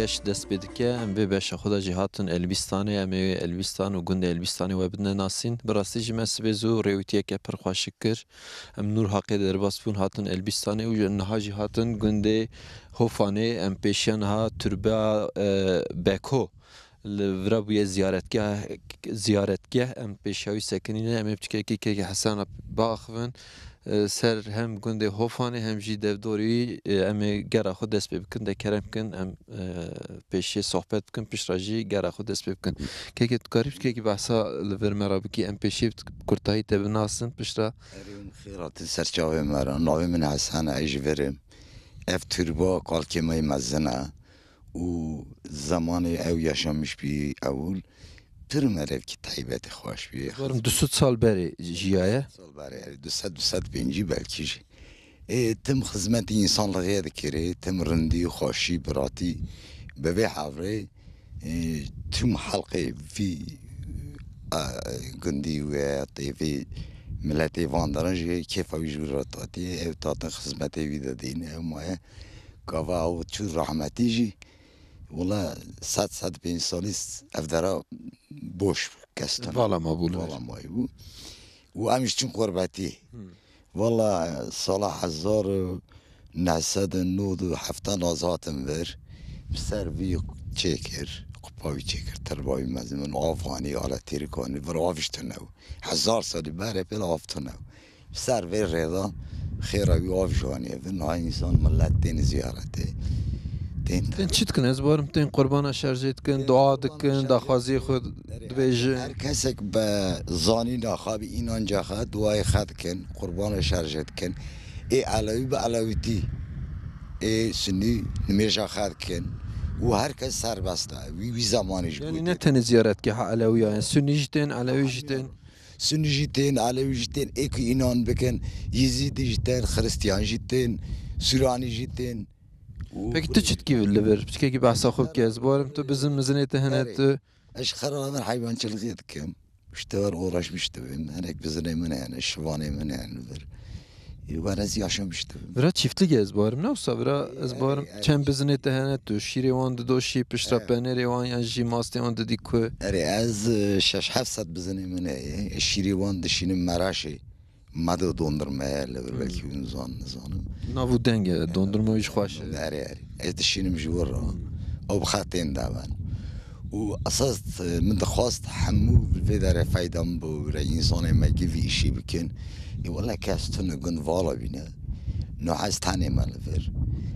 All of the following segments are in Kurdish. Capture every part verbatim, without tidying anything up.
Ji dest pê dike, em vê beşa xwe de jî hatin Elbîstanê, em ê Elbîstan û gundê Elbîstanê we bidine nasîn. Bi rastî jî me sibê zû rêwîtiyeke pir xweşik kir. Em nûr haqê derbas bûn, hatin Elbîstanê û niha jî hatin gundê Hofanê. Em pêşiya niha turba, e, Beko li vira bûye ziyaretgeh, ziyaretgeh. Em pêşiya wî sekinîne, em ê piçkekî kekê Hesen re biaxivin. E, ser hem gundê Hofanê hem jî devdorî, e, em ê gera xwe dest pê bikin, de kerem bikin, em, e, pêşiyê sohbet bikin, piştre jî gera xwe dest pê bikin. Kekê, tu karî piçkekî behsa li vir me re bikî, em pêşiyê bi kurtahî te binasin, piştre. Erê, hûn xêr hatin ser çavê me re. Navê min Hesen e, ez ji vir im. Ev turba kalkê me yê mezin e û zemanê ew yaşamiş bî ewil, pir merevkî taybetê xweş bî. Barim du sed sal berê jiyaye. Sal berê, erê, du sed, du sed pêncî belkî jî. Ê, tim xizmetî însanlixê dikirê, tim rindî, xweşî, biratî bi vê hevrê, ê, tim xelqê vî, a, gundî wê tê vî miletê van deran jî kêfa wî ji wî re tatiye, ew tatin xizmetê wî de dîn, ew maye gava ew çû rahmetî jî, wela sed, sed pênc salî ev dera boş kes tune. Vala mabû li vir. Vala mayî bû. Û em jî çûn qurbetî. Hmm. Valla sala hezar û neh sed û nod û heft ez hatim vir. Bi ser vî çêkir, qupa wî çêkir, tirba wî mezin, min av hanî, aletêrik hanî, vir av jî tune bû. Hezar salî berê pêl av tune bû. Bi ser vê rêda xêra wî av jî hanî vir. Niha însan, milet tên ziyaretê. Tên Tên çi dikin? Ez barim tên qurbana şerjê dikin, dua dikin, daxwaziyê xwe dibêjin. Her kesek bi zanîna xwe, bi înanca xwe, duayê xwe dikin, qurbana şerjê dikin. Ê elewî bi elewîtî, ê sunî nimêja xwe dikin û her kes serbest e. Wî, wî zemanî ji bo. Yanî ne tenê ziyaretgeha elewiya ye, sunî jî tên, elewî jî tên. Sunî jî tên, elewî jî tên, ê ku înan bikin, yezîdî jî tên, xiristiyan jî tên, sûranî jî tên. Û Peki tu çi dikî li vir? Piçkekî behsa xwe bike, ez barim tu bizin mizinê te hene. Erê. Tu. Ez ji xera vir heywançilixê dikim. Ji te ver uğraşmış dibim. Hinek bizinê min hene, şivanê min hene li vir. Ê, wer ez yaşamış dibim. Vira çiftlik ez barim, ne wisa vira ez barim. Erê, erê. Çend bizinê te hene tu, şîrê wan didoşî, piştre penerê wan yan jî mastê wan didî ku? Erê, ez, e, şeş heft sed bizinê min heye. Şîrê wan dişînim Meraşê. Mado dondurmeye li vir, belkî hûn zan, nizanim. Nav û deng e, dondurma wî jî xweş e. Erê, erê. Ez dişînim ji wir re. Ew bi xetên de ben. Û esas, e, min dixwast hemû vê derê feyda min bo, wire însanê me givî îşî bikin. Ê wele kes tune gund vala bîne. No ez tenê me li vir.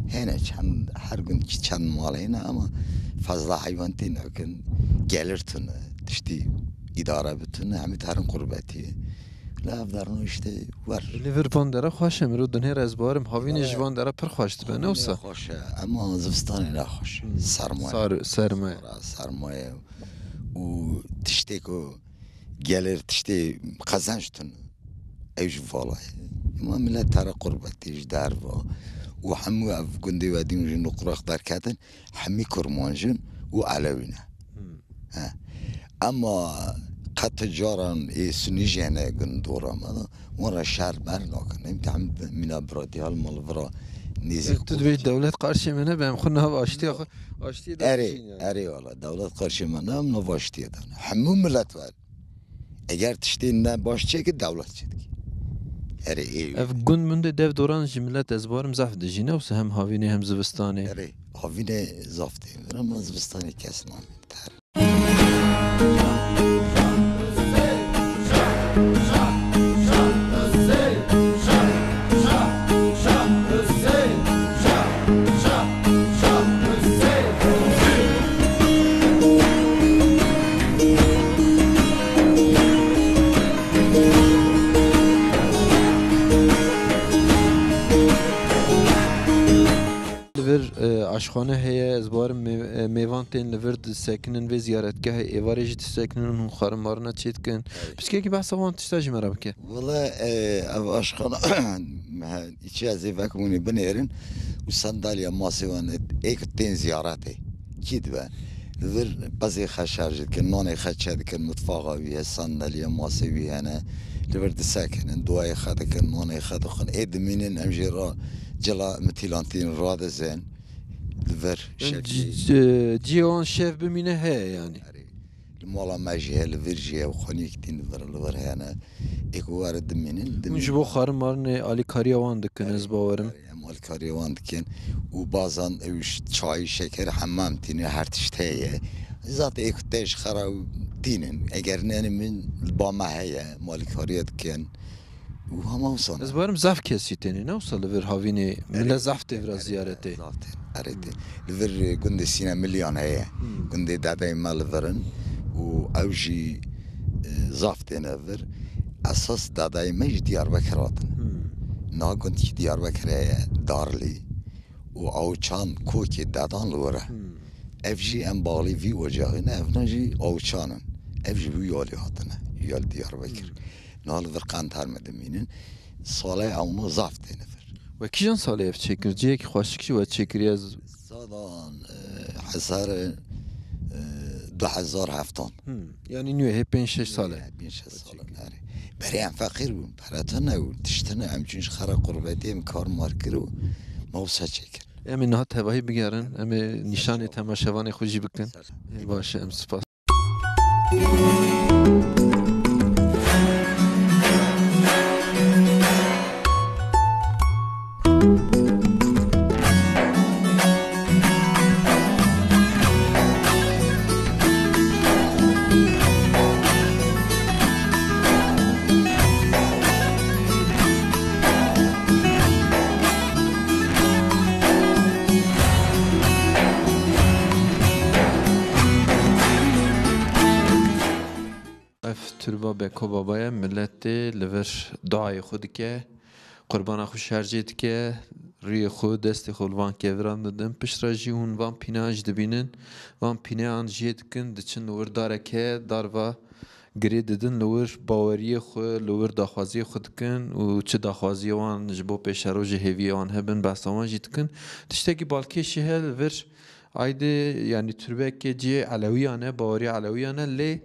Hene çend, her gund çend mal hene ama fazla heywan tê nekin. Gelir tune. Tiştî îdare bi tune. Hemî terin qurbetî. Li ev derno işte wer. Li vir van dera xweş e, mirov dinêre ez barim. Havînê ji van dera pir xweş dibe, ne wisa? Xweş e, ama zivistanê ne xweş e. Hmm. Sermaye. Sar-, sermaye. Sar-, sermaye. Û tiştê ku gelir tiştê qezenç tune. Ew ji vala ye. Ema millet tere qurbetî ji derva. Û hemû ev gundê we dîn ji nuqrex derketin, hemî kurmanc in û elewî ne. Hmm. He. Ema qet caran ê sunî jî hene gund dora me de, wan re şer ber nakin. Em tam mîna biratî hal mal vira nêzîk. Tu dibêj dewlet qarşê me nebe, em xwe nav aştiya xwe, aştiyê de Erê, erê wala, dewlet qarşê me ne, em nav aştiyê de ne. Hemû millet wer. Eger tiştê ne baş çêkir, dewlet çêdikir. Erê, ê. Ev gund min de dev doran ji millet ez barim zehf dijîne, wisa hem havînê hem zivistanê. Erê, havînê zaf tê vir, ama zivistanê kes namîn ter. Li vir, e, aşxane heye, ez barim mê-, e, mêvan tên li vir disekinin vê ziyaretgehê, êvarê jî disekinin, hûn xwarin marina çê dikin. Evet. Piçkekî behsa wan tişta jî me re bike. Wele, e, ev aşxana, me, îçi ez ê vekim hûnê binêrin û sandalya masê wan ê ku tên ziyaretê. Kî dibe? Li vir bezê xwe şerj dikin, nanê xwe çe dikin, mitfaxa wî ye, sandalya masê wî hene. Li vir disekinin, duayê xwe dikin, nanê xwe dixwin. Ê dimînin em jê re cila mitîlantîn radizin. Li vir Yani şevkî. c-, c-, cihê wan şev bimîne heye yani. Erê. Li mala me jî heye, li vir jî heye, xaniyek din li vir, li vir heyene. Ê ku were dimînin, Hûn dimînin. Ji bo xwarin marinê alîkariya wan dikin, ez bawerim. Em alîkariya wan dikin û bazan ew ş-, çay, şeker, hemam tîne, her tişt heye. Zaten ê ku te ji xera û tînin. Eger nenin min li ba me heye, em alîkariya dikin. Û hema wisa ne. Ez bawerim zaf kesî têne, ne wisa li vir havînê millet zaf tê vira ziyaretê. Zaf tê, erê tê. Li vir, e, gundê Sîne Milyan heye. Hmm. Gundê dedeyê me li vir in û ew jî, e, zaf têne vir. Esas dedeyê me ji Diyarbekir hatin. Hmm. Niha gundkî Diyarbekir heye, Darlî. Û Awçan kokê dedan li wir e. Hmm. Ev jî em balî vî ocaxê ne, evna jî Awçan in. Ev jî wî alî hatine, ya li Diyarbekir. Hmm. Niha li vir Qentar me dimînin. Salê ewna zaf têne vir. We kîjan salê ev çêkir? Cihekî xweşik jî we çêkiriye z- Sadan, e, hezar, e, du hezar heftan. Hmm. Yani nû hê pênc şeş sal e. Nû hê pênc şeş sal e, erê. Berê em feqîr bûn, pere tune û tişt tune, em çûn ji xera qurbetiyê, em kar mar kir û me wisa çêkir. Em ê niha tevahî bigerin, em ê nîşanê temaşevanê xwe jî bikin. Ser. Ê, baş e, em spas. Ev turba Beko Baba ye, milet tê li vir duayê xwe dike, qurbana xwe şerjê dike, rûyê xwe, destê xwe li van keviran didin. Piştre jî hûn van pînan jî dibînin, van pîneyan jê dikin, diçin li wir dareke, darva girê didin li wir, baweriyê xwe, li wir daxwaziyê xwe dikin û çi daxwaziyê wan ji bo pêşerojê hêviyê wan hebin, behsa wan jî dikin. Tiştekî balkêşî heye li vir, aydê, yanî turbekê cihê Elewiyan e, baweriya Elewiyan e, lê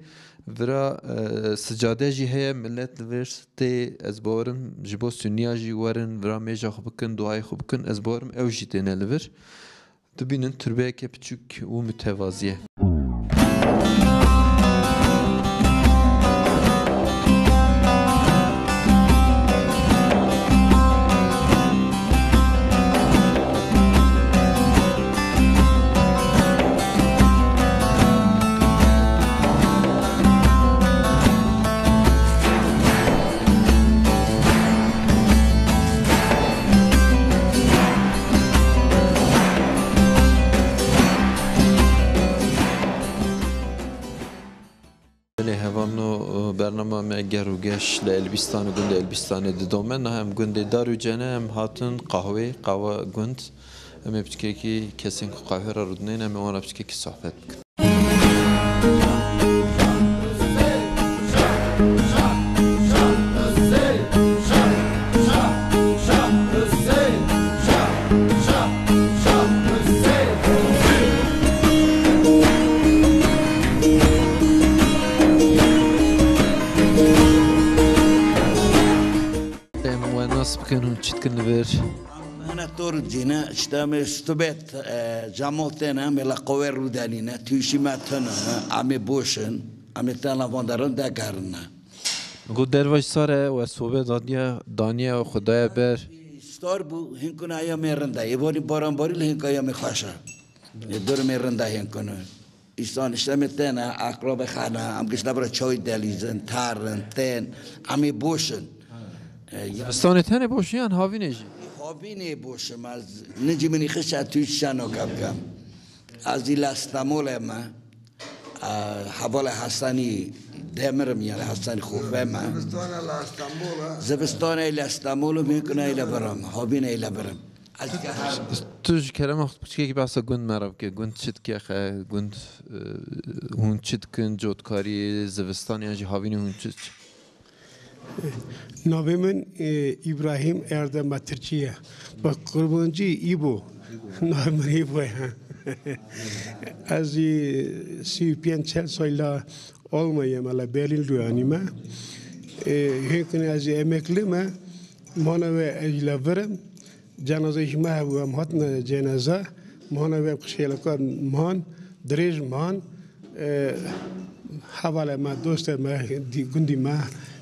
vira, e, sicade jî heye, milet li vir tê, ez bawerim ji bo Sunniya jî werin, vira mêja xwe bikin, duayê xwe bikin, ez bawerim ew jî têne li vir. Dibînin turbeyeke piçûk û mutevazî ye. Belê hevalno, bernama me ger û geş li Elbîstanê, gundê Elbîstanê didome. Niha em gundê Darûcene, em hatin qahwê, qahwa gund. Em ê piçkekî kesên ku qahwê re rûdinên, em ê wan re piçkekî sohbet bikin. Em we nas bikin, hûn çi dikin li vir? Hene tor cîne, işte me stubet, e, camotene, me la qove rudenine, tuşî me tene, amê boşin, amê tena vandarin degerine. Got dervaj sar e, we sobe daniye, daniye, xwe daye ber. Star bû, hinkuna ya me rinda, êvanî baran barî li hinka ya me xweşe. Ê dur me rinda hinkunu. Îsan işte me tene, akrabe xana, em gişte bira çay delîzin, tarin, tên, amê boşin. E, ya Zivistanê tenê boş yan havînê jî? Havînê boşim, ez nicî minî xişe tu şeno kevkem. Ez î le Stemolê me, e, hevalê Hesenî Demirim yani Hesenî Xofe me. Zivistana le Stemol e. Zivistanê le Stemol û mimkun eyle birim, havînê eyle birim. Ez ke her Tu ji kerema xwe piçkekî behsa gund me re bike. Gund çi dike xe? Gund, e, hûn çi dikin? Cotkarî, zivistan yan jî havînê hûn çi, çi? Navê min, e, Îbrahîm Erdem Batirçî ye. Bak, Kurmancî Îbo. Navê min Îbo ye. Ez jî sî û pênc çel sal la Almanya me, la Berlin rûyanî me. E, hêkine ez jî emekli me. Mana we ez jî la vir im. Cenazeyê jî me hebû, em hatine cenaza. Mane wê qişêleka man, dirêj man, e, hevalê me, dostê me, dî-, gundî me,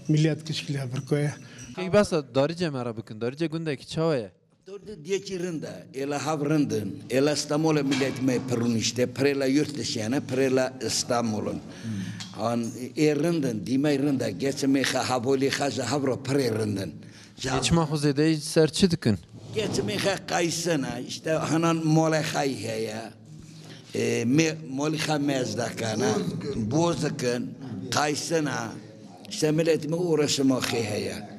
millet kişkî li hev birkoye. Kek behsa Darîcê me re bikin. Darîcê gundekî çawa ye? Dordî diyekî rind e. Êla hev rind in. Êla Stemolê milletî me pir rûnişte. Pirê la yurt dışiyane, pirê la Stemol in. An ê rind in, dîmey rind e. Geçimê xe, hevolî xe ji hev re pirê rind in. Geçima xwe zêdeyî ser çi dikin? Geçimê xe qaysin e, işte hinan molê xey heye. E, me-, molî xe mez dakane, boz dikin, qaysin e. İşte milletî me uğraşima xê heye.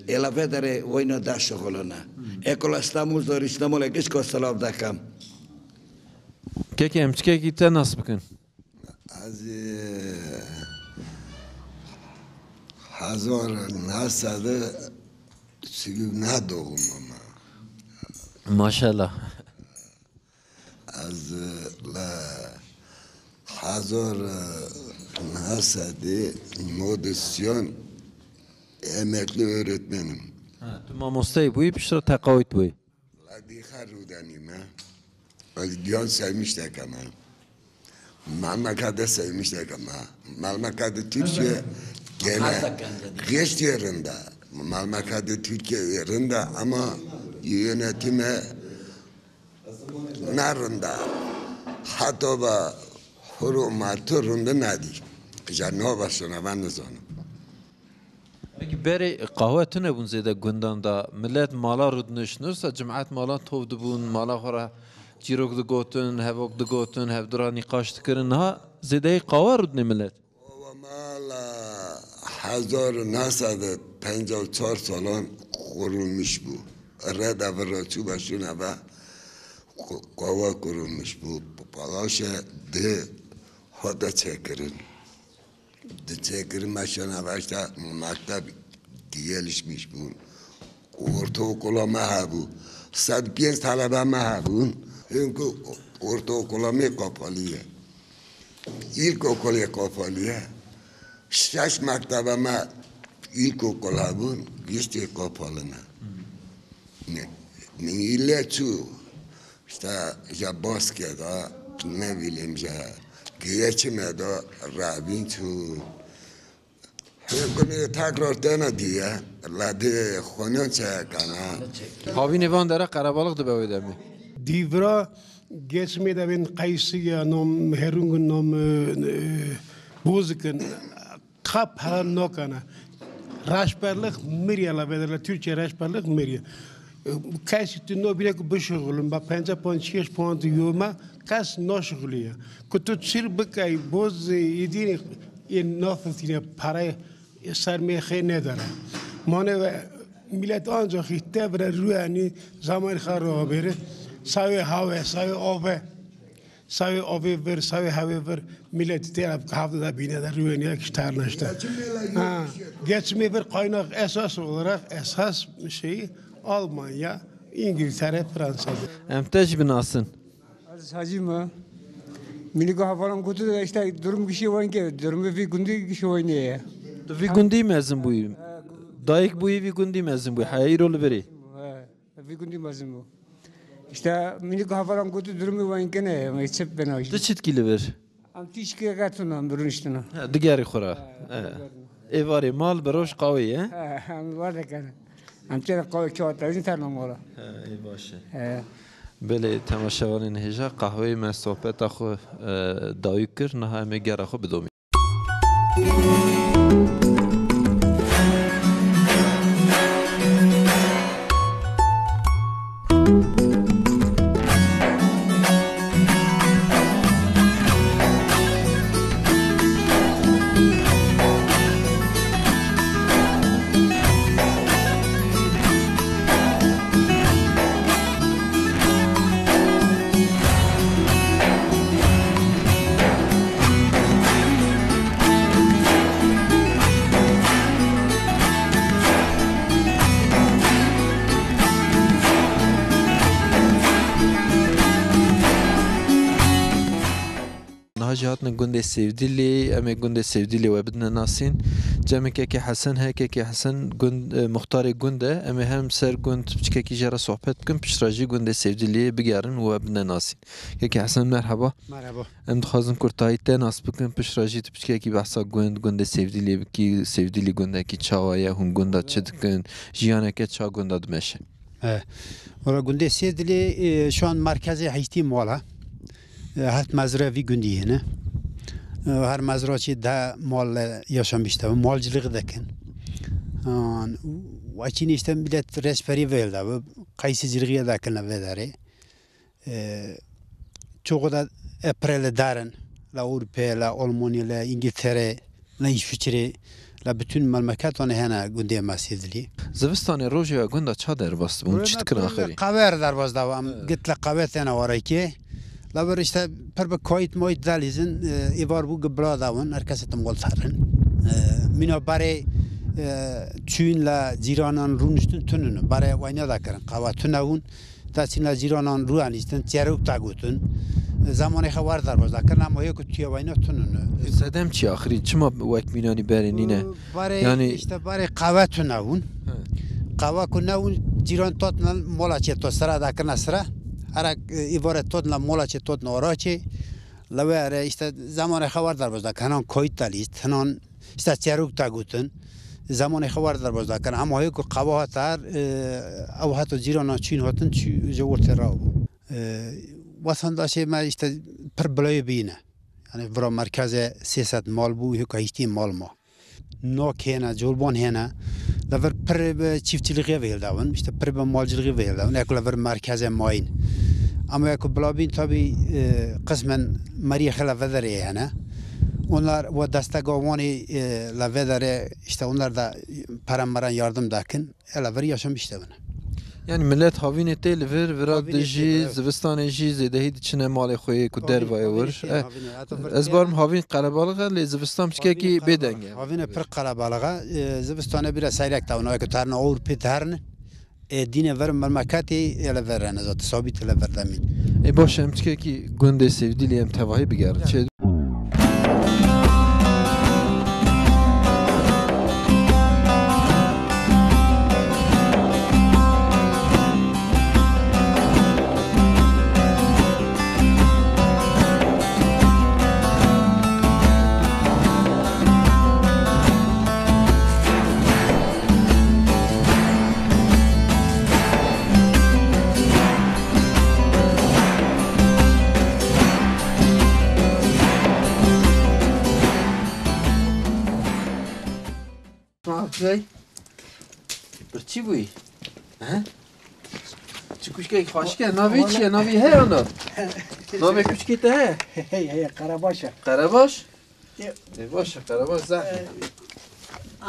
Êla vê derê weyna da şixulina. Ekola Stemol, zor Stemol, ek işko selav dakam. Kekê em çikekî te nas bikin? Ez, e, hezar neh sed û sî û neh doğumum e. Maşallah. Ez, e, li hezar neh sed û nod û sê emekli öğretmenim. Ha, tu mamosteyê bûyî, piştre teqawît bûyî. La dî xer rûdanî me. Ez giyan sevmişteke me. Memleketê sevmişteke me. Memleketê Türkiye gene giştî rind e. Memleketê Türkiye rind e ama yönetimi ne rind e. Heta be hurûmetî rind nedî. Ji nava şuna ben nizanim. Peki berê qahwe tune bûn zêde gundan de. Millet mala rûdinişt. Nirsa cimet malan tov dibûn, mala xwe re çîrok digotin, hevok digotin, hevdira nîqaş dikirin. Niha zêdeyî qahwe rûdinê millet. Qahwe mala hezar û neh sed û penca û çar salan qurulmuş bû. Reda vira çû be şûne be qahwe qurulmuş bû. Palaşe di hate çekirin. Di çêkirî me şena veşta mekteb gelişmiş bûn. Ortaokula me hebû. Sed pênc talebe me hebûn. Hingo ortaokula me kapalı ye. İlkokulê kapalı ye. Şeş mektebe me ilkokul hebûn, giştî kapalı ne. Ne, ne ile çû. İşte, ja baskê de, ne bileyim, ja geçimê de rabîn çû. Hükümê tekrar tena diye, la de xoniyan çekana. Havînê van dere qerebalix dibe wê demê. Dîvra geçimê de bên qaysiya nom herûngin nom, e, e, bozikin. Kap hela nokana. Reşberlik miriye la bedela Türkiye reşberlik miriye. Kesî tu nobîne ku bişuxulin, ba penca puan, şêş puan tu yoma, kes naşuxuliye. Ku tu çir bikey, boz îdînî ê nafiltîne parayê sermê xê nedere. Mane ve millet ancak îte bire rüyeni zaman xar abêre. Savê have, savê ave. Savê avê vir, savê hewê vir, milletî tê ev hevde de bîne de rûyeniya kişter neşte. Ha, geçimê vir kaynak esas olarak esas şeyi Almanya, İngiltere, Fransa. Em te jî binasin. Ez Hacî me. Mînî ku hevalan gotu de işte durum kişî wan ke, durum vî gundî kişî wan ye. Tu vî gundî mezin bûyî. Dayik bûyî vî gundî mezin bûyî. Heya îro li virî. He. Vî gundî mezin bû. İşte mînî ku hevalan gotu durumê wan kene, em çi bena işte. Tu çi dikî li vir? Em tîşkê qetûna, em birûniştina. Ha, digerî xwe re. Ha, digerî. Êvarê mal bi roj qawê ye? Ha, em var de kene. Em têne qawê kewata, em têne mala. Ha, ê baş e. He. Belê temaşevanên hêja qehweyê me sohbeta xwe, e, dawî kir, niha em ê gera xwe bidomî. Ji hatine gundê Sêvdîlê, em ê gundê Sêvdîlê we bidine nasîn. Cem ê Kekê Hesen he, Kekê Hesen gund, e, muxtarê gund e. Em ê hem ser gund piçkekî jê re sohbet bikin, piştre jî gundê Sêvdîlê bigerin û we bidine nasîn. Kekê Hesen, merheba. Merhaba. Em dixwazin kurtayî te nas bikin, piştre jî tu piçkekî behsa gund, gundê Sêvdîlê bikî, Sêvdîlî gundekî çawa ye, hûn gunda çi dikin, jiyaneke ça gunda dimeşe? E, wala gundê Sêvdîlê, e, şu an merkezê heyştî mal e. E, heft mezra vî gundî hene. E, her mezra çi de mal yaşamış de, malcılığı dekin. An, ve çînî işte millet reçberî vêl de, qeysiciliği dekin le vê derê. E, çoxu da e, pire li dar in, la Ewropa, la Almanya, la Îngiltere, la Îsviçre, la bütün memleketan hene gundê me Sêvdîlê. Zivistanê rojê ya gunda ça derbas dibûn? Çi dikin axirî? Qewer derbas da em git la qewe têne warekê. La vir işte pir bi kayıt mayıt dalîzin, e, êvar bû gi bila dawin, her kesê tim gol terin. E, mîna barê, e, çûyîn la cîranan rûniştin tunun, barê wayna da kirin, qewe tune bûn. Da çîna cîranan rû anîstin, çerok da gotin. Zamanê xwe war derbas da kirin, ama hê ku tuye wayna tunun. Sedem çi axirî? Çima wek mînanî berê nîne? Barê, yanî işte barê qewe tune bûn. He. Qewe ku ne bûn, cîran totna mola çê tot sira da kirina sira. Hera, e, îvare totna mola çê totna ora çê. Lewe ere işte zamanê xwe war derbas da kirin, henan koyt da lîst, henan işte çerok da gotin. Zamanê xwe war derbas da kirin. Ama hê ku qewe hat har, e, ew hato cîrana çûn hatin çû ji wir tê rabû. E, Vatandaşê me işte pir bilayê bîne. Yani vira merkeze sê sed mal bû, hê ku hîştî mal ma. Nok hêne, colban hêne. Li vir pir bi çiftçiliğê vêl dawin, işte pir bi malciliğê vêl dawin. Eko li vir merkeze mayîn. Ama eko bilabîn tabi, e, qismen meriyê xela vederê hene. Onlar ve destek awanê, e, la vedere, işte onlar da pere meren yardım dakin. Ela vir yaşam işte bine. Yani millet havînê tê li vir, vira dijî, zivistanê jî zêdehî diçine malê xwe yê ku dervayê wir. Havînê tê, havînê. Ez barim havîn qelebalix e, lê zivistan piçkekî bêdeng e. Havînê pir qelebalix e. E, zivistanê bira seyrek tawna ku tarna Ewropê terne. E, dînê ver memleketê ele ver ne zat sabit ele ver demîn. E, baş em piçkekî gundê Sêvdîlê em tevahî bigerin. Çê Birçî bûyî? He? Çi kuşkek xweşik e? Navê çi ye? Navê heye ana? Navê kuşkê te heye? Heye, heye, Qerebaş e. Qerebaş? Ye. E, baş e, Qerebaş zehf e. E,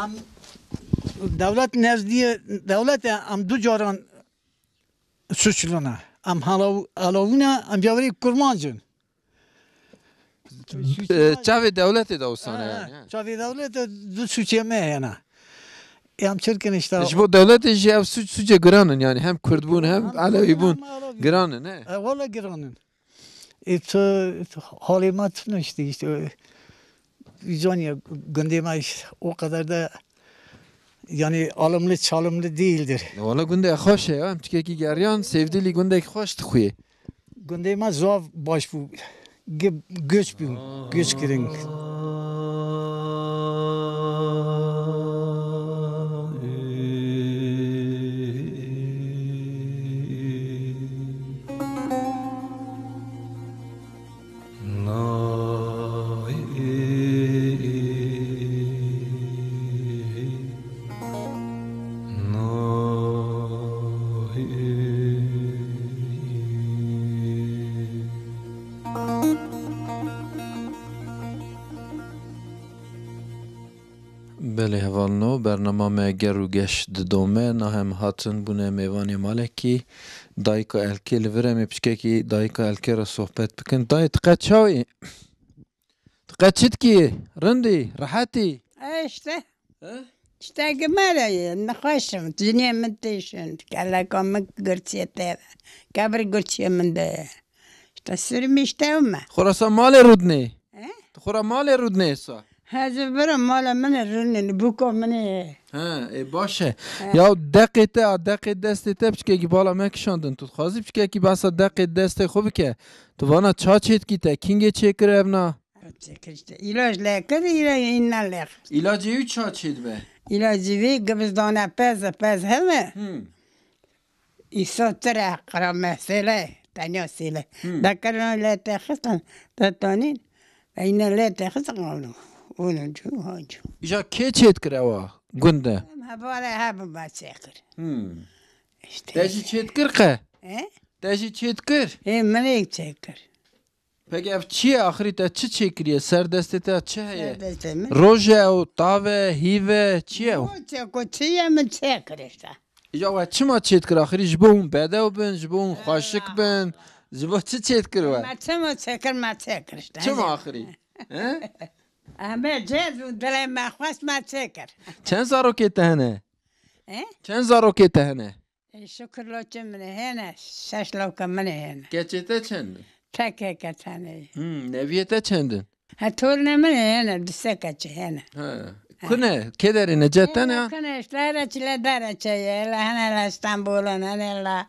em dewlet nezdî ye, dewlet e, em du caran suçlû ne. Em halaw-, halawî ne, em ya werî kurmanc in. E, çavê dewletê de wisa ne yani, he? Çavê dewletê du suçê me hene. Em çirkin işte. Ji bo dewletê jî ev suç, suçê giran in yani, hem Kurd bûn, hem Elewî bûn. Giran in, he? E, wala giran in. E, tu, tu halê me tune işte, işte, e, zanî gundê me işte o kadar da yani alımlı çalımlı değildir. Wala gundê xweş e ya, em tikekî geriyan, Sêvdîlî gundek xweş dixuye. Gundê me zaf baş bû. Ge-, göç bû. Göç kirin. Belê hevalno, bernama me ger û geş didome. Nahem hatin bûne mêvanê malekî. Dayika Elkê li vir em ê piçkekî dayika Elkê re sohbet bikin. Dayê, tu qet çaw î? Tu qet çi dikî? Rind î? Rehet î? E, işte. He? İşte gimere ye, nexweş im, cinê min têşin, keleka min girtiye te, kevir girtiye min de ye. İşte sürmüş te me. Xorasa malê rûdinê? He? Tu xwe re malê rûdinê êsa? Ez ê birim, mala min e, rûnê, bûka min ê. He, ê baş e. He. Ya deqê te, a deqê destê te piçkekî bala me kişandin. Tu dixwazî piçkekî behsa deqê destê xwe bike. Tu vana ça çêdikî te, kîngê çêkir evna? Çêkir işte. Îlac lê kir, îla-, îna lê xist. Îlacê wî ça çêdibe? Îlacê wî gibizdane pez, pez heme. Hmm. Îsa tire qirame sêle, tenya sêle. Hmm. Dekirin lê te xistin, te tanîn. Ve îne lê te xistin, onu, onu cu, ha cu. Îja kê çêdikir ewa gund de? Em hebare hebû me çêkir. Hmm. İşte. Te jî çêdikir qe? He? Te jî çêdikir? Ê, min ê çêkir. Peki ev çi ye axirî, te çi çêkiriye? Ser destê te çi heye? Ser destê min. Roj e ew, tav e, hîv e, çi ye ew? Çeko çi ye min çêkir işte. Ya we çima çêdikir axirî? Ji bo hûn bedew bin, ji bo hûn xweşik bin, ji bo çi çêdikir we? Me çima çêkir, me çêkir işte. Çima axirî? He? Em ê cez û dilê me xweş me çêkir. Çend zarokê te hene? He? Çend zarokê te hene? Ê, şukir loçê min ê hêne, şeş loka min ê hêne. Keçê te çend in? Tekê keçanê. Hmm, neviyê te çend in? Ha, tornê min ê hêne, du sê keçê hêne. Ha. Ku ne? Kê derê ne? Cê te ne? Hêne, ku ne? İşte here çile dere çeye, hele hene la İstanbul'un, hene la,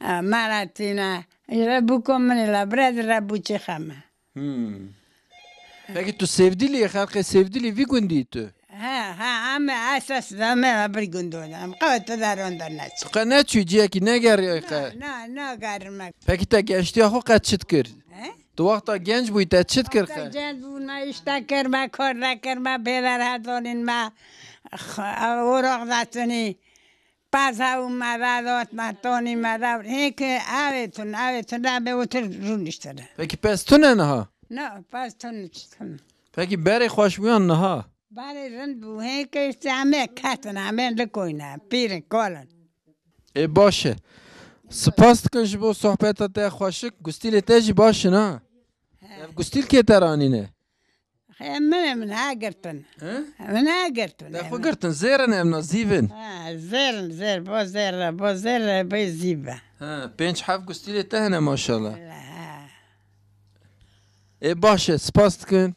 e, Maratîna. Îre bûko min ê la, biraz re bûçî xeme. Hmm. Peki tu Sevdîlî yê, xelqê Sevdîlî vî gundî tu? He, he, em esas de me bir gundon. Em qewet daron de neç. Tu qe neçû ciyekî negeriyay qe? Na, na, nagerim me. Peki te gençtiya xwe qe çi dikir? He? Tu wexta genç bûyî te çi dikir qe? Wexta genç bûn me îşte kir me, kor de kir me, bêver hedonîn me, x-, oraq de çinî. Pez hew me ve dot me tonî me de. Hê ki ev ê tun, ev ê tun, ev ê otir rûniştine. Peki pez tune niha? Na, pez tun, tun. Peki berê xweş bûyan niha? Berê rind bû. Hê ki işte em ê ketin, em ê likoyne. Pîrin, kolin. Ê baş e. Spas dikin ji bo sohbeta te xweşik. Gustîlê te jî baş in ha? He. Ev gustîl kê te ranîne? He, min, min ha girtin. He? Min ha girtin. Te xwe girtin. Zêr in em na zîv in? Ha, zêr in, zêr. Bo zêr re, bo zêr re, bê zîv be. Ha, pênc heft gustîlê te hene maşallah. He. Ê baş e, spas dikin.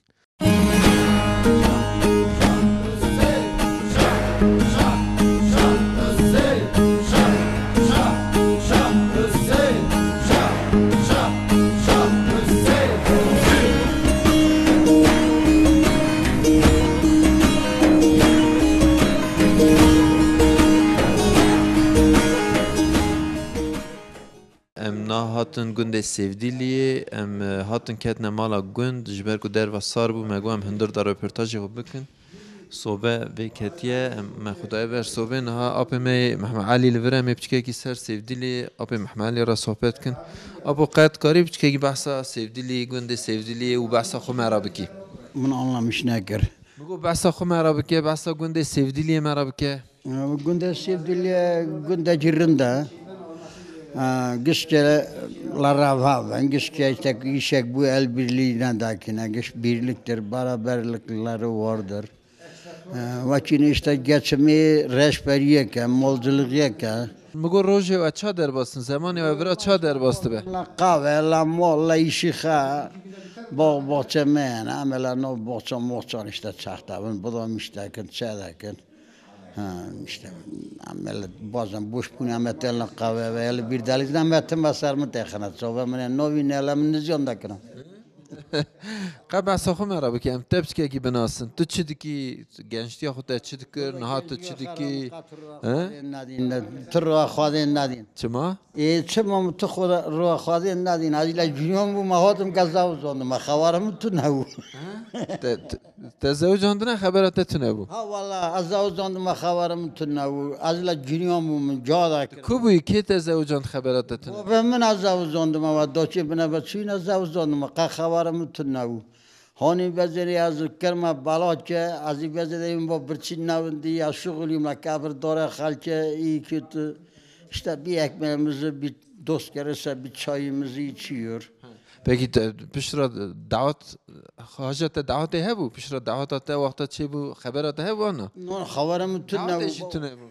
Em nahatin gundê Sêvdîliyê, em, e, hatin ketine mala gund, ji ber ku derva sar bû, me got em hundir de röportajê xwe bikin. Sobe vê ketiye, em, me xwe daye ber sobê. Niha apê me yê Mehmet Elî li vir e, em ê piçkekî ser Sêvdîliyê apê Mehmet Elî re sohbet bikin. Apo, qet karî piçkekî behsa Sêvdîliyê, gundê Sêvdîliyê û behsa xwe me re bikî? Min anlamiş nekir. Bigo behsa xwe me re bike, behsa gundê Sêvdîliyê me re bike. Gundê Sêvdîliyê gundekî rind e. Giştê la revhav in, giştê îşek bû el birliği nedakine, giş birliktir, beraberlikleri vardır. Wekî işte geçimî reşberiyek e, malcılık e. Bigo rojê we ça derbas in, zemanê we vira ça derbas dibe? La qave, la mal, la îşî xe, bax, baxçe me hene, em ê la nav baxçan, maxçan işte çax dabin, bidam îş dekin, çe dekin. Ha, işte, em ê la bazen boş bûne, em ê têlin qave ve, ya li bîrdelîk de em ê tim ve ser min têxine, çave min ê novî ne, la min niziyan dekine. Qe behsa xwe me re bike, em te piçkekî binasin. Tu çi dikî? Gençtiya xwe te çi dikir? Niha tu çi dikî? He? Tu roha Xwedê nedîn. Çima? Ê, çima min tu xwe roha Xwedê nedîn? Ez îla cûniyan bûm, me hatim ke zewicandime. Xebera min tu nebû. He? Te, te, te zewicandine, xebera te tu nebû. Ha, wala, ez zewicandime, xebera min tu nebû. Ez îla cûniyan bûm, min cada kir. Ku bûyî, kê te zewicand, xebera te tu nebû? Bavê min ez zewicandime, we daçê bine ve çûyîne zewicandime. Qe xebera min tu nebû. Hanî bezêrê ez kirme bela ke, ez î bezêrê min bo birçî newindî ya şuxulî me kevir dore xelke, î ki tu işte bir ekmeğimizi, bir dost gelirse bir çayımızı içiyor. Pekî te, piştre dawet, haja te dawetê hebû? Piştre daweta te wexta çêbû, xebera te hebû ana? No, xebera min tune Dawetê bû. Jî tune bû.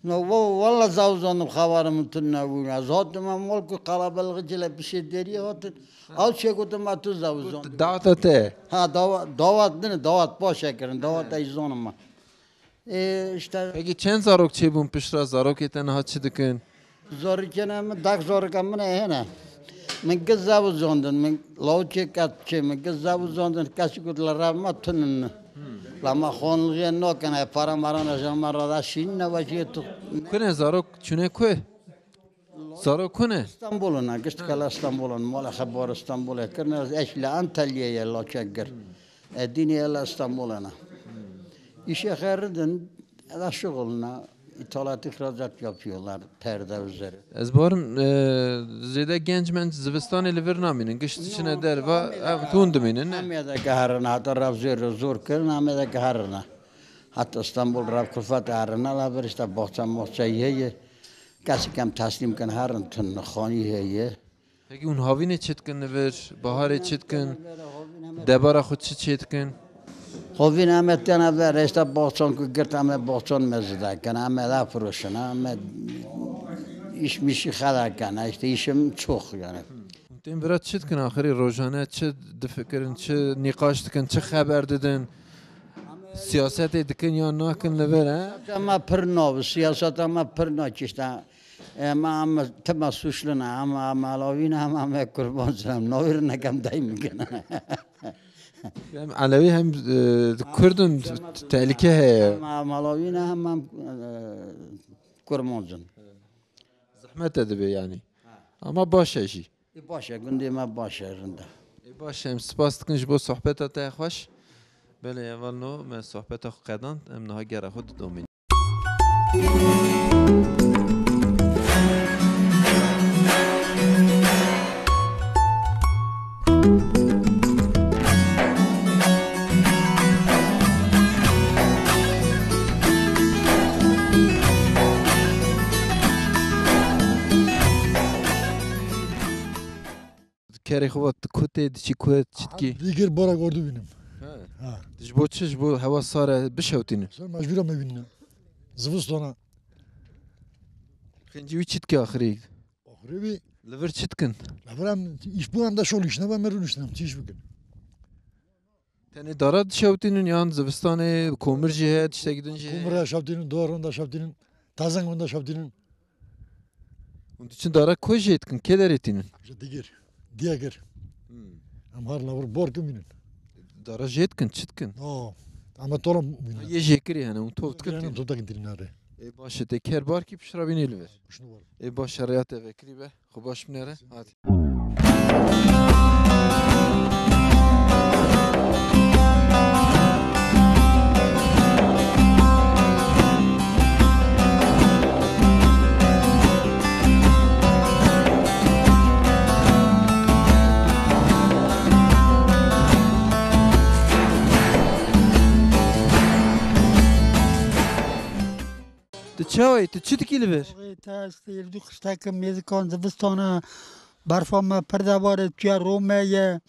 No, wa-, walla zaf zandim xebera min tune bû. Ez hatim em mal ku qalabalixê cile pişê deriyê hatin. Ew çê gotin ma tu zaf zandim. Daweta te? Ha, dawa-, dawet din, dawet paşe kirin, dawet ey zanim ma. Ê, işte. Pekî çend zarok çêbûn piştre, zarokê te niha çi dikin? Zarokên min, dek zaroka min hene. Min giz zewicandin, min lawikê ket çê, min giz zewicandin, kesî got li rev me tunin. La me xanilxiyê nakin, e, para mara ne, ji me re de şîn ne, veciyê tu. Kune zarok çûne ku? Zarok kune? Stenbolê ne, gişt kela Stenbolê ne, mala xebar Stenbolê kirine, eş li Antalyayê ye, laçek gir. E, dînê ye li Stenbolê ne. İşe xeridin, da şuxulna, ithalat ihracat yapıyorlar, perde üzeri. Ez barim, e, zêde genç menç zivistanê li vir namînin, gişt çine derva, ev tûn dimînin, ne? Amedeke herine, heta rev zêr zor kirin, Amedeke herine. Heta Stenbol rev kulfet herine, la vir işte bahçe mahçe heye. Kesî kem teslîm kin herin tun xanî heye. Pekî hûn havînê çi dikin li vir? Baharê çi dikin? Debara xwe çi çê dikin? Havîn em ê têne ver, işte baxçan ku girt em ê baxçan mezide kin, em ê de firoşin, em ê îş mişî xeda kin, işte îşim çok yani. Hûn tên vira çi dikin axirî rojane? Çi difikirin, çi nîqaş dikin, çi xeber didin? Siyasetê dikin ya nakin li vir, he? Siyaseta me pir nav, siyaseta me pir nakişte. Em, em tima suçlu ne, em, em elawî ne, em, em ê kurban ne, em navîr nekem dey min kin. Hem elewî hem, e, kurdun, tehlike heye. Em, em elawî ne, em, em, e, kurmancin. Zehmet de dibe yani. Ama baş e jî. Ê baş e, gundê me baş e, rind e. Ê baş e, em spas dikin ji bo sohbeta te xweş. Belê, hevalno me sohbeta xwe qedand, em niha gera xwe didomînin. Kerê xwe vat, tu ku tê, diçî ku, çitkî? Digir bara gordu bînim. He. Ha. Ji bo çi? Ji bo hewa sar e, bişewtînin. Ser mecbûra me bînine. Zivistona. Xêncî wî çitkî axirî? Axirî wî. Li vir çi dikin? Li vir em îş bû, em de şol îş ne, em rûniştin, em çi îş bikin? Tenê dara dişewtînin yan zivistanê komir jî heye, tiştekî din jî heye? Komir de şewtînin, doran de şewtînin, tezeng de şewtînin. Hûn diçin dara ku jê dikin, kê derê tînin? Ji digir, diye gir. Hmm. Em har lavur bor kim bînin. Dara jê dikin, çi dikin? No. Ama tola bînin. Yê jêkirî hene, hûn top dikin tînin. Top dikin tînin, nerede? Ê baş e, tê ker bar kî pişra bînî li vir. Şunu var. Ê baş e, rêya te vekirî be. Xwe baş binêre. Hadi. Tu çawa yî? Tu çi dikî li vir? Oxê, te ez têr dû xiştekim, mêzikan zivistana, berfa me pir de ware, tuya ro me ye.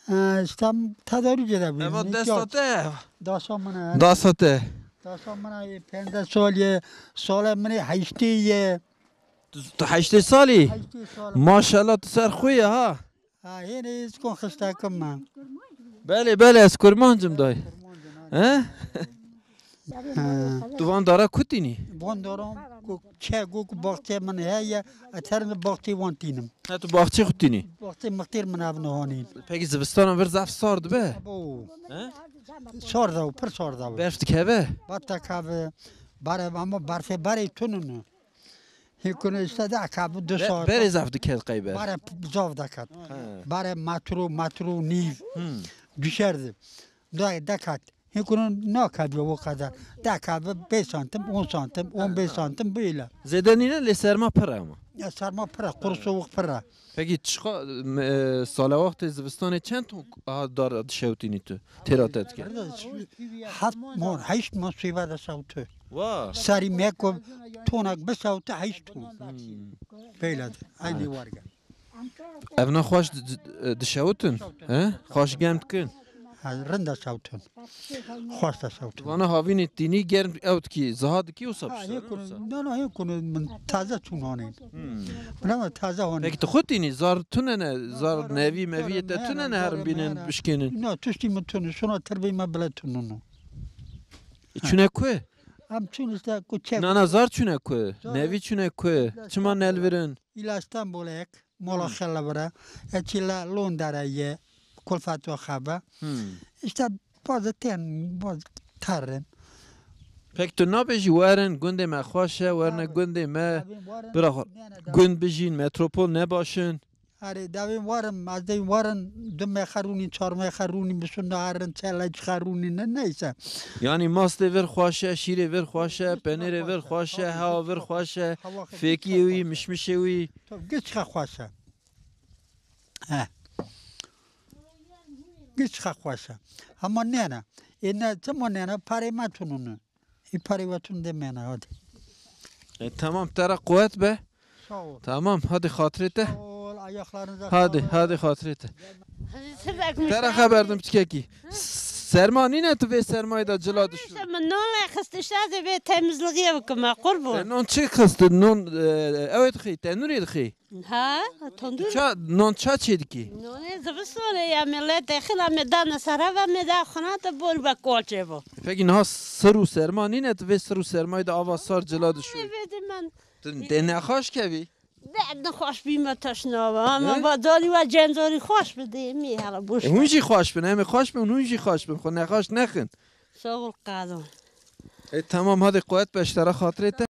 E, işte tedarûkê de bû. Eva desta te? Daşa min e. Dasa te? Daşa min e, pênce sal ye, sala min ê heştê ye. Tu, tu heştê salî? Heştê sal. Maşallah, tu ser xwe ye ha. Ha, hênî ez kon xiştekim me. Belê, belê, ez kurmancim dayê. He? Ha. Tu van dara ku tînî? Van daran ku çe, ku, ku baxçe min heye, ez her li baxçê wan tînim. Ha, tu baxçê xwe tînî? Baxçê mixtêr min ev nihanî. Pekî zivistana vir zaf sar dibe? Abo. He? Sar da, pir sar da. Berf dikeve? Bat dikeve. Bare, ama berfê bare tununu. Hêkûne işte dekabi du Be-, saet. Berê zaf diket qey ber. Bare p-, zaf deket. He. Bare metro, metro nîv. Hmm. Düşerdi. Da-, deket. Hêkûne nakediyor o kadar. Dekabi beş santim, on santim, on beş santim böyle. Zêde nîne lê serma pir e ama. Ya serma pir e, kuru soğuk pir e. Pekî çiqa, e, sala wextê zivistanê çend ton aha dar dişewtînî tu? Têra te dike? Heft mon, heşt mon sîve de sewtu. Wa. Serî me ku tonek bisewtu heşt ton. Hmm. Böyle de. Aynı warge. Ev ne xweş di-, di-, dişewitin? He? Xweş germ dikin? Ha, rind de şewtin. Xweş de şewtin. Vana havînê tînî germ ew dikî, ziha dikî wisa Ha, bişewin, hê kunu, wisa? No, no, hê kunu min taze çûn hanîn. Hmm. Min ama taze hanîn. Peki tu xwe tînî, zar tune ne, zar nevî mevî te tune ne herin bînin bişkênin? No, tiştî min tune, şuna tirbê me bile tununu. E, çûne ku? Em çûn işte ku çek. Nana zar çûne ku? Zar. Nevî çûne ku? Çima nelvirin? Îla Stenbolek, mola Hmm. xelebire, eçî la Londere ye, kulfeto xebe. Hmm. İşte bazı ten, bazı tarın. Peki tu nabêjî werin gundê me xweş e, werine Ha, gundê me tabii, werin bira xwe-, ne, ne, gund bijîn, metropol ne baş in? Erê, devên werin, ez dê werin, du mexe rûnî, çar mexe rûnî, bi şûn herin, çelek xe rûnî, ne, neyse. Yanî mastê vir xweş e, şîrê vir xweş e, penêrê vir xweş e, hewa vir xweş e, Hewa xweş e, fêkiyê wî, mişmişê wî. Tabii, giç xe xweş e. He. Giç xe xweş e. Hema nêne. Ê ne, çima nêne? Parê me tunûne. Ê parê we tun demêne, hadi. E, tamam, te re quwet be. Sağ ol. Tamam, hadi xatirê te. Sağ ol, ayaklarınıza Hadi, sağlık. hadi xatirê te. Hadi siz ekmek Te re xeber dim piçkekî. Serma nîne tu vê sermayê de cila dişû. Min non lê xist, işte ez ê vê temizliğe bikim, ha, qurban. Te non çi xist? Non, e, ew ê dixî, tenûrê dixî. Ha, tondur. Ça, non ça çê dikî? Nonê zivistonê ya millet dexil ame dane serava me da xuna te bor be kolçe bo. Peki niha sir û serma nîne, tu vê sir û sermayê de ava sar cila dişû. Vê de min. Tu tê nexweş kevî? Be nexweş bîme teşna be. Ama He? va darî ve cenzorî xweş bidê. Mi hala boş. E, hûn jî xweş bin, em ê xweş bin, hûn jî xweş bin. Xwe nexweş nexin. Sağ ol, qado. E, tamam, hadi quwet be, ji te re xatirê te.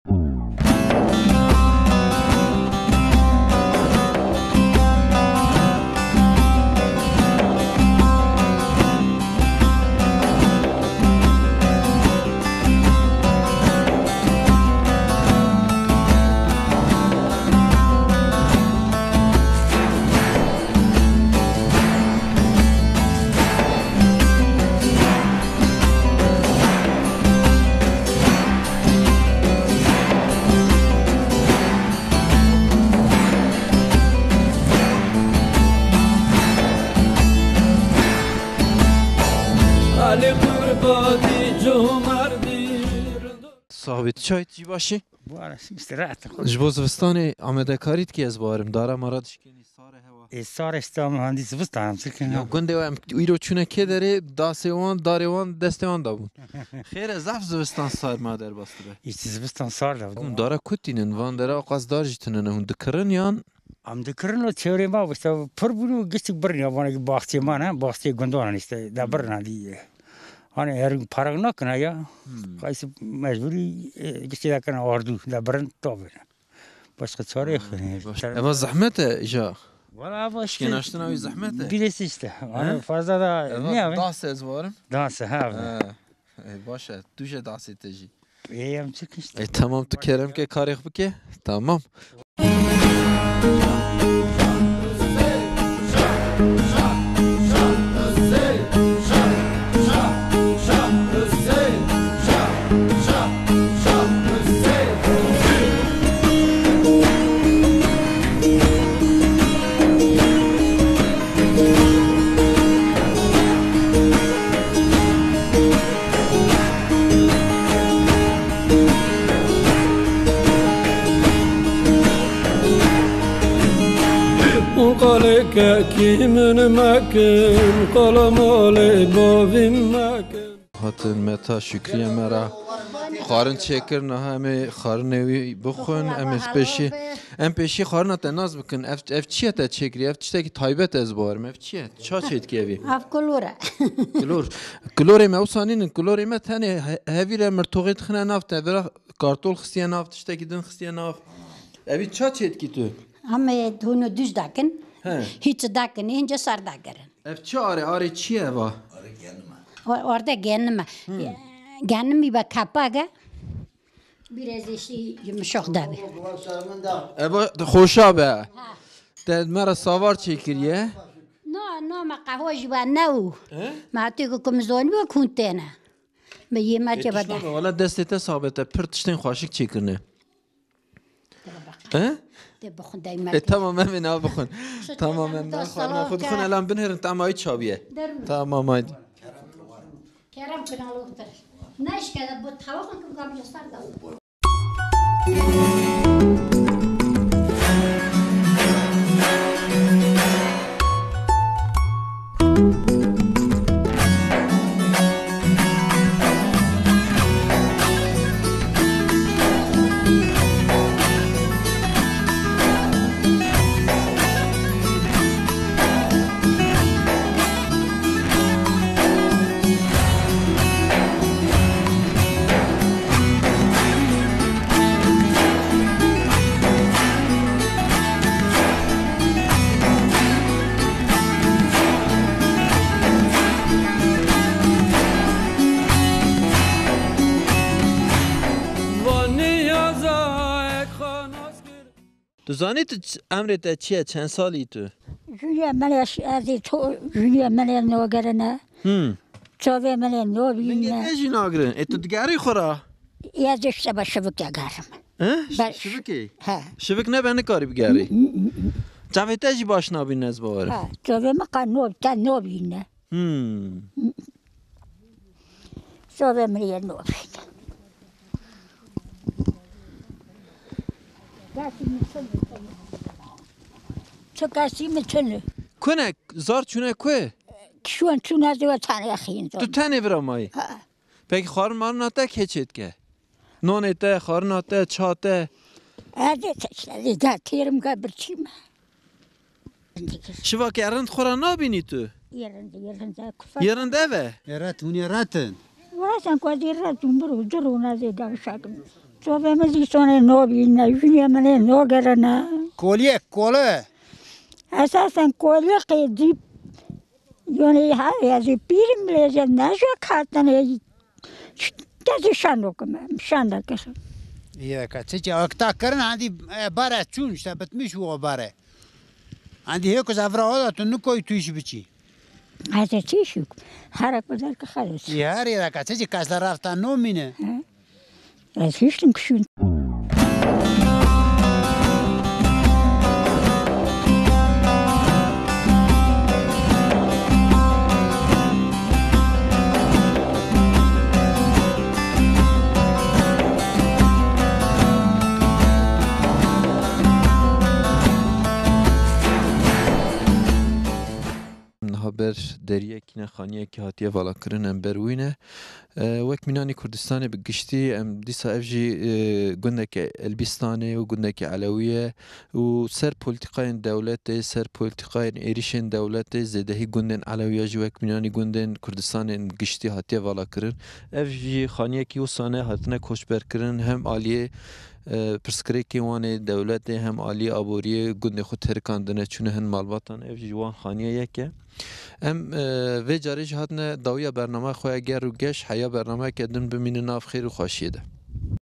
Sax bî, tu çayt jî başî? Bu ara işte rahat. Ji bo zivistanê amadekarî dikî ez bawerim. Dara mara dişkênî, sar e hewa. E, sar işte ama handi zivistan em çirkin. Ya gundê we em îro çûne kê derê, dasê wan, darê wan, destê wan da bûn. Xêr e, zaf zivistan sar ma derbas dibe. Îşte zivistan sar da. Hûn dara ku tînin, van dera qas dar jî tune ne, hûn dikirin yan? Em dikirin û çêvrê ma işte pir bûn û giştik birin ya, vanekî baxçê ma ne, baxçê gundan işte, da birin handi. Hani her parag nakine ya. Hmm. Qaysi mecburî, e, giştî dakine ardu, da birin tabin. Başka çare yok. Ha, yani. Baş-, eva zehmet e îja. Valla ama işte Şikenaştina wî zehmet e. Birisi işte. Hani He? fazla da Eva ne yapayım? Das ez varim. Dans ha. Ha. E, baş e. Tu jî dasê te jî. E, em çirkin işte. E, tamam, tu kerem ke karê xwe bike. Tamam. Qalê kekî min mekin, qala malê bavî mekin. Hatin Meta Şükriyê me re xwarin çêkir, niha em ê xwarinê wî bixwin, em ê pêşî, em pêşî xwarina te nas bikin. Ev, ev çi ye te çêkirî? Ev tiştekî taybet ez bawerim. Ev çi ye? Ça çêdikî evî? Ev kulor e. Kulor. Kulorê me wisa nînin. Kulorê me tenê he-, hevî re mirtoxê dixine nav te. Bira kartol xistiye nav, tiştekî din xistiye nav. Evî ça çêdikî tu? Em ê hûn û duj dakin. He. Hiç dakin, ince sar dakirin. Ev çi are? Arê çi ye eva? Arê genime. O-, orada genime. Hmm. Genimî be kapak e. Biraz işi yumuşak da be. Eva xoşa be. Ha. Te me re savar çêkiriye. No, no, me qehwe jî be ne û. He? Me hatî ku kumzonî be kun têne. Me yê me E, çe tiştan bede. Wala destê te sabete, pir tiştên xweşik çêkirine. He? Dê bixwin, dayî me. E, tamam, em ê niha bixwin. Tamam, em niha xwarina xwe dixwin, elan binêrin, tema wî çaviye. Derûn. Tamam, haydi. Kerem kinalıktır. Neşkede bu tavuk mu gamcı sarda? Tu zanî tu ç-, emrê te çi ye, çend salî tu? Jûnê min ê ş-, ez ê to-, jûnê min ê nogerine. Hmm. Çavê min ê nobîne. Lingê te jî nagirin. Ê tu digerî xwe ra? Ez ê şeva şivike gerim. He? Be- Şivikê? He. Şivik nebe nikarî bigerî. N-, n-, n-, n-. Çavê te jî baş nabîne, ez bawer im. He, çavê min qe nob-, te nobîne. Hmm. Çavê min ê nobîne. Çi kesî min çi ne? Kune, zar çûne ku? Kişûn çûne zê we tenê xîn zor. Tu tenê vira mayî? Ha. Pekî xwarin marina te kê çê dike? Nonê te, xwarina te, ça te? Ez ê te işte, ez ê gel têrim, gel birçî me. Şivakê rind xwe ra nabînî tu? Yê rind, yê rind e, kufa. Yê rind ev e? Ê ret, hûn ê ret in. Wesen ku ez ê ret im, bir û dur û nezê gevşak im. Çavê min zî sonê nabîne, jûnê min ê nogerine. Koliyek, kole. Esasen koliyek ê zî, yani ha, ez ê pîr im lê ez ê ne ji we katin ê. Te zî şando kim, şanda kir. Yeka, çiçi akta kirin, handi, e, bare çûn, işte bitmiş û o bare. Handi hê ku zevra oda tu nikoy tu iş biçî. Hadi çi iş yok. Her ku der ki xelos. Ya, her yere ka, çiçi kasla rafta nomine. He. Ez hiç kim kişin. Niha ber deriyekî ne, xaniyekî hatiye valakirin, em ber wî ne. E, wek mînanî Kurdistanê bi giştî, em dîsa ev jî, e, gundeke Elbîstanê û gundeke Elewî ye û ser polîtîkayên dewletê, ser polîtîkayên êrîşên dewletê zêdehî gundên Elewî ya jî wek mînanî gundên Kurdistanên giştî hatiye valakirin. Ev jî xaniyekî wisa ne, hatine koçberkirin, hem aliyê, e, pirsgirêkê wan ê dewletê, hem aliyê aboriyê gundê xwe terikandine, çûne hin malbatan. Ev jî ji wan xaniye yek e. Em, e, vê carê jî hatine dawiya bernameya xwe ya ger û geş, heya bernameyeke din bimînin nav xêr û xweşiyê de.